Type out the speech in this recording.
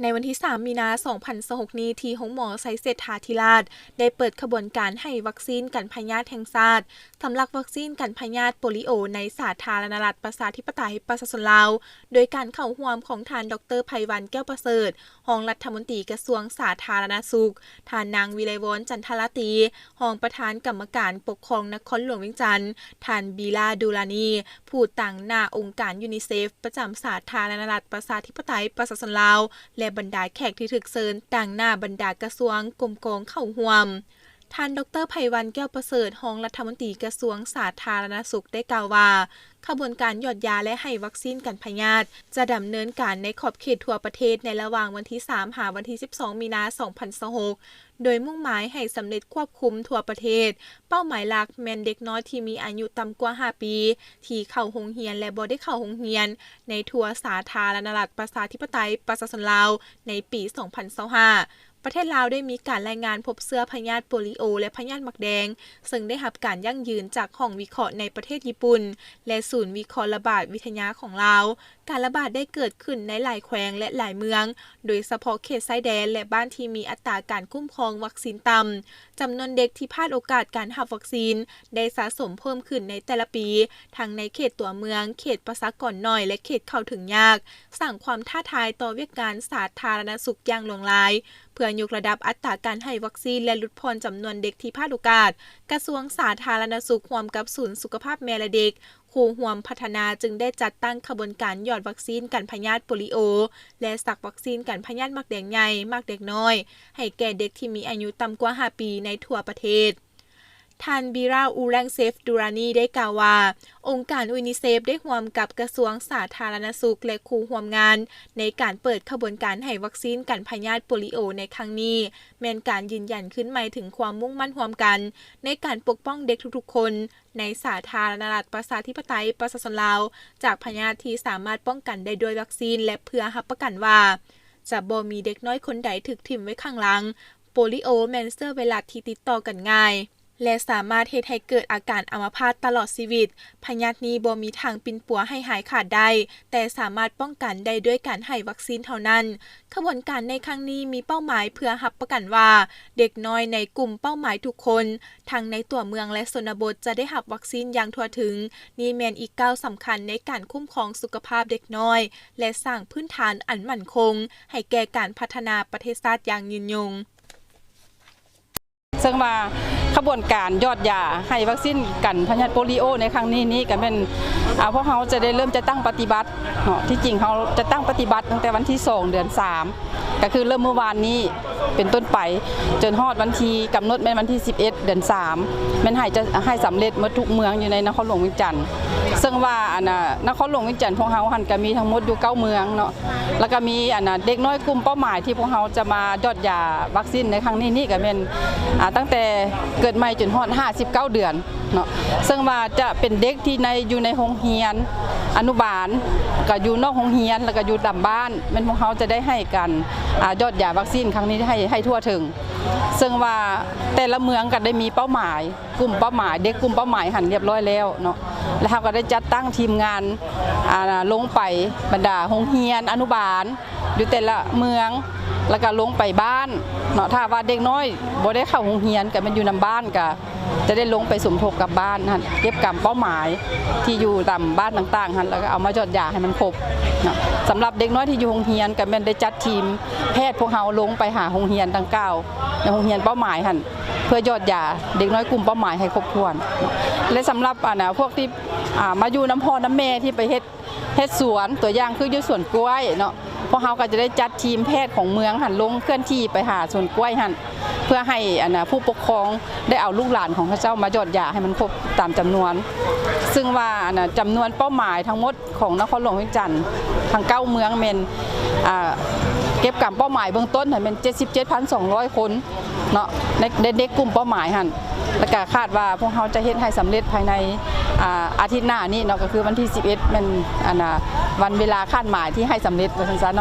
ໃນວັນທີສາມ ມີນາ ສອງພັນຊາວຫົກນີ້ ທີ່ໂຮງໝໍໄຊເສດຖາທິລາດ ໄດ້ເປີດຂະບວນການໃຫ້ວັກຊີນກັນພະຍາດແຫ່ງຊາດ ສຳລັບວັກຊີນກັນພະຍາດໂປລິໂອໃນສາທາລະນະລັດ ປະຊາທິປະໄຕ ປະຊາຊົນລາວ ໂດຍການເຂົ້າຮ່ວມຂອງທ່ານ ດອກເຕີ ໄພວັນ ແກ້ວປະເສີດ ຮອງລັດຖະມົນຕີກະຊວງສາທາລະນະສຸກ, ທ່ານນາງ ວິໄລວອນ ຈັນທະລາຕີ ຮອງປະທານກຳມະການປົກຄອງນະຄອນຫຼວງວຽງຈັນ, ທ່ານ ບີລາ ດູລານີ ຜູ້ຕາງໜ້າອົງການຢູນິເຊັບ ປະຈຳສາທາລະນະລັດ ປະຊາທິປະໄຕ ປະຊາຊົນລາວ ແລະ ບັນດາແຂກທີ່ຖືກເຊີນ ຕາງໜ້າບັນດາກະຊວງ, ກົມກອງເຂົ້າຮ່ວມ. ທ່ານ ດອກເຕີ ໄພວັນ ແກ້ວປະເສີດ ຮອງລັດຖະມົນຕີກະຊວງສາທາລະນະສຸກ ໄດ້ກ່າວວ່າ ຂະບວນການຢອດຢາ ແລະ ໃຫ້ວັກຊີນກັນພະຍາດ ຈະດຳເນີນການໃນຂອບເຂດທົ່ວປະເທດ ໃນລະຫວ່າງວັນທີສາມ ຫາວັນທີສິບສອງ ມີນາ ສອງພັນຊາວຫົກ ໂດຍມຸ່ງໝາຍໃຫ້ສຳເລັດຄວບຄຸມທົ່ວປະເທດ. ເປົ້າໝາຍຫຼັກແມ່ນເດັກນ້ອຍທີ່ມີອາຍຸຕ່ຳກວ່າຫ້າປີ ທີ່ເຂົ້າໂຮງຮຽນ ແລະ ບໍ່ໄດ້ເຂົ້າໂຮງຮຽນ ໃນທົ່ວສາທາລະນະລັດ ປະຊາທິປະໄຕ ປະຊາຊົນລາວ ໃນປີສອງພັນຊາວຫ້າ. ປະເທດລາວໄດ້ມີການລາຍງານພົບເຊື້ອພະຍາດໂປລິໂອ ແລະ ພະຍາດໝາກແດງ, ເຊິ່ງໄດ້ຮັບການຢັ້ງຢືນຈາກຫ້ອງວິເຄາະໃນປະເທດຍີ່ປຸ່ນ ແລະ ສູນວິເຄາະລະບາດວິທະຍາຂອງລາວ. ການລະບາດໄດ້ເກີດຂຶ້ນໃນຫຼາຍແຂວງ ແລະ ຫຼາຍເມືອງ, ໂດຍສະເພາະເຂດຊາຍແດນ ແລະ ບ້ານທີ່ມີອັດຕາການຄຸ້ມຄອງວັກຊີນຕ່ຳ. ຈຳນວນເດັກທີ່ພາດໂອກາດການຮັບວັກຊີນໄດ້ສະສົມເພີ່ມຂຶ້ນໃນແຕ່ລະປີ, ທັງໃນເຂດຕົວເມືອງ, ເຂດປະຊາກອນໜ້ອຍ ແລະ ເຂດເຂົ້າເຖິງຍາກ, ສ້າງຄວາມທ້າທາຍຕໍ່ວຽກງານສາທາລະນະສຸກຢ່າງຫຼວງຫຼາຍ. ເພື່ອຍົກລະດັບອັດຕາການໃຫ້ວັກຊີນ ແລະ ຫຼຸດຜ່ອນຈຳນວນເດັກທີ່ພາດໂອກາດ, ກະຊວງສາທາລະນະສຸກຮ່ວມກັບສູນສຸຂະພາບແມ່ ແລະ ເດັກ, ຄູ່ຮ່ວມພັດທະນາຈຶ່ງໄດ້ຈັດຕັ້ງຂະບວນການຢອດວັກຊີນກັນພະຍາດໂປລິໂອ ແລະ ສັກວັກຊີນກັນພະຍາດໝາກແດງໃຫຍ່, ໝາກແດງນ້ອຍ ໃຫ້ແກ່ເດັກທີ່ມີອາຍຸຕ່ຳກວ່າຫ້າປີໃນທົ່ວປະເທດ. ທ່ານ ບີຣາ ອູແຣງເຊຟ ດູຣານີ ໄດ້ກ່າວວ່າ ອົງການຢູນິເຊັບໄດ້ຮ່ວມກັບກະຊວງສາທາລະນະສຸກ ແລະ ຄູ່ຮ່ວມງານ ໃນການເປີດຂະບວນການໃຫ້ວັກຊີນກັນພະຍາດໂປລິໂອໃນຄັ້ງນີ້ ແມ່ນການຢືນຢັນຄືນໃໝ່ເຖິງຄວາມມຸ່ງໝັ້ນຮ່ວມກັນ ໃນການປົກປ້ອງເດັກທຸກໆຄົນ ໃນສາທາລະນະລັດ ປະຊາທິປະໄຕ ປະຊາຊົນລາວ ຈາກພະຍາດທີ່ສາມາດປ້ອງກັນໄດ້ດ້ວຍວັກຊີນ ແລະ ເພື່ອຮັບປະກັນວ່າ ຈະບໍ່ມີເດັກນ້ອຍຄົນໃດຖືກຖິ້ມໄວ້ຂ້າງຫຼັງ. ໂປລິໂອແມ່ນເຊື້ອໄວຣັສທີ່ຕິດຕໍ່ກັນງ່າຍ ແລະ ສາມາດເຮັດໃຫ້ເກີດອາການອາມະພາດຕະຫຼອດຊີວິດ. ພະຍາດນີ້ບໍ່ມີທາງປິ່ນປົວໃຫ້ຫາຍຂາດໄດ້, ແຕ່ສາມາດປ້ອງກັນໄດ້ດ້ວຍການໃຫ້ວັກຊີນເທົ່ານັ້ນ. ຂະບວນການໃນຄັ້ງນີ້ມີເປົ້າໝາຍເພື່ອຮັບປະກັນວ່າ ເດັກນ້ອຍໃນກຸ່ມເປົ້າໝາຍທຸກຄົນ ທັງໃນຕົວເມືອງ ແລະ ຊົນນະບົດ ຈະໄດ້ຮັບວັກຊີນຢ່າງທົ່ວເຖິງ. ນີ້ແມ່ນອີກກ້າວສຳຄັນໃນການຄຸ້ມຄອງສຸຂະພາບເດັກນ້ອຍ ແລະ ສ້າງພື້ນຖານອັນໝັ້ນຄົງໃຫ້ແກ່ການພັດທະນາປະເທດຊາດຢ່າງຍືນຍົງ. ເຊິ່ງວ່າຂະບວນການຢອດຢາໃຫ້ວັກຊີນກັນພະຍາດໂປລິໂອໃນຄັ້ງນີ້ນີ້ ກໍແມ່ນ ອາ ພວກເຮົາຈະໄດ້ເລີ່ມຈັດຕັ້ງປະຕິບັດເນາະ. ທີ່ຈິງເຮົາຈັດຕັ້ງປະຕິບັດຕັ້ງແຕ່ວັນທີສອງ ເດືອນສາມ ກໍຄືເລີ່ມມື້ວານນີ້ເປັນຕົ້ນໄປ ຈົນຮອດວັນທີ ກຳນົດແມ່ນວັນທີສິບເອັດ ເດືອນສາມ ແມ່ນໃຫ້ຈະ ໃຫ້ສຳເລັດໝົດທຸກເມືອງຢູ່ໃນນະຄອນຫຼວງວຽງຈັນ. ເຊິ່ງວ່າ ອັນ ນະຄອນຫຼວງວຽງຈັນພວກເຮົາຫັ້ນ ກໍມີທັງໝົດຢູ່ເກົ້າເມືອງເນາະ. ແລ້ວກໍມີ ອັນ ເດັກນ້ອຍກຸ່ມເປົ້າໝາຍທີ່ພວກເຮົາຈະມາຢອດຢາວັກຊີນໃນຄັ້ງນີ້ນີ້ ກໍແມ່ນ ອາ ຕັ້ງແຕ່ເກີດໃໝ່ຈົນຮອດຫ້າສິບເກົ້າເດືອນເນາະ. ເຊິ່ງວ່າຈະເປັນເດັກທີ່ໃນ ຢູ່ໃນໂຮງຮຽນອະນຸບານ ກໍຢູ່ນອກໂຮງຮຽນ ແລ້ວກໍຢູ່ຕາມບ້ານ ແມ່ນພວກເຮົາຈະໄດ້ໃຫ້ການ ອາ ຢອດຢາວັກຊີນຄັ້ງນີ້ໃຫ້ ໃຫ້ທົ່ວເຖິງ. ເຊິ່ງວ່າແຕ່ລະເມືອງກໍໄດ້ມີເປົ້າໝາຍ ກຸ່ມເປົ້າໝາຍ ເດັກກຸ່ມເປົ້າໝາຍຫັ້ນຮຽບຮ້ອຍແລ້ວເນາະ. ແລ້ວເຮົາກໍໄດ້ຈັດຕັ້ງທີມງານ ອາ ລົງໄປບັນດາໂຮງຮຽນອະນຸບານ ຢູ່ແຕ່ລະເມືອງ ແລ້ວກໍລົງໄປບ້ານເນາະ. ຖ້າວ່າເດັກນ້ອຍບໍ່ໄດ້ເຂົ້າໂຮງຮຽນ ກໍແມ່ນຢູ່ນຳບ້ານ ກໍຈະໄດ້ລົງໄປສົມທົບກັບບ້ານຫັ້ນ ເກັບກຳເປົ້າໝາຍທີ່ຢູ່ຕາມບ້ານຕ່າງໆຫັ້ນ ແລ້ວກໍເອົາມາຢອດຢາໃຫ້ມັນຄົບເນາະ. ສຳລັບເດັກນ້ອຍທີ່ຢູ່ໂຮງຮຽນ ກໍແມ່ນໄດ້ຈັດທີມແພດພວກເຮົາລົງໄປຫາໂຮງຮຽນດັ່ງກ່າວ ໃນໂຮງຮຽນເປົ້າໝາຍຫັ້ນ ເພື່ອຢອດຢາເດັກນ້ອຍກຸ່ມເປົ້າໝາຍໃຫ້ຄົບຖ້ວນເນາະ. ແລະ ສຳລັບ ອັນ ພວກທີ່ ອາ ມາຢູ່ນຳພໍ່ນຳແມ່ທີ່ໄປເຮັດ ເຮັດສວນ ຕົວຢ່າງຄືຢູ່ສວນກ້ວຍເນາະ, ພວກເຮົາກໍຈະໄດ້ຈັດທີມແພດຂອງເມືອງຫັ້ນລົງເຄື່ອນທີ່ໄປຫາສວນກ້ວຍຫັ້ນ ເພື່ອໃຫ້ ອັນ ຜູ້ປົກຄອງໄດ້ເອົາລູກຫຼານຂອງເຂົາເຈົ້າມາຢອດຢາໃຫ້ມັນຄົບຕາມຈຳນວນ. ເຊິ່ງວ່າ ອັນ ຈຳນວນເປົ້າໝາຍທັງໝົດຂອງນະຄອນຫຼວງວຽງຈັນທັງເກົ້າເມືອງແມ່ນ ອາ ເກັບກຳເປົ້າໝາຍເບື້ອງຕົ້ນຫັ້ນແມ່ນເຈັດສິບເຈັດພັນສອງຮ້ອຍຄົນ ເນາະ ໃນ ໃນເດັກກຸ່ມເປົ້າໝາຍຫັ້ນ ແລ້ວກະຄາດວ່າພວກເຮົາຈະເຮັດໃຫ້ສຳເລັດພາຍໃນ ອາ ອາທິດໜ້ານີ້ເນາະ ກໍຄືວັນທີສິບເອັດ ແມ່ນ ອັນ ນະ ວັນເວລາຄາດໝາຍທີ່ໃຫ້ສຳເລັດ ວ່າຊັ້ນຊະເນາະ.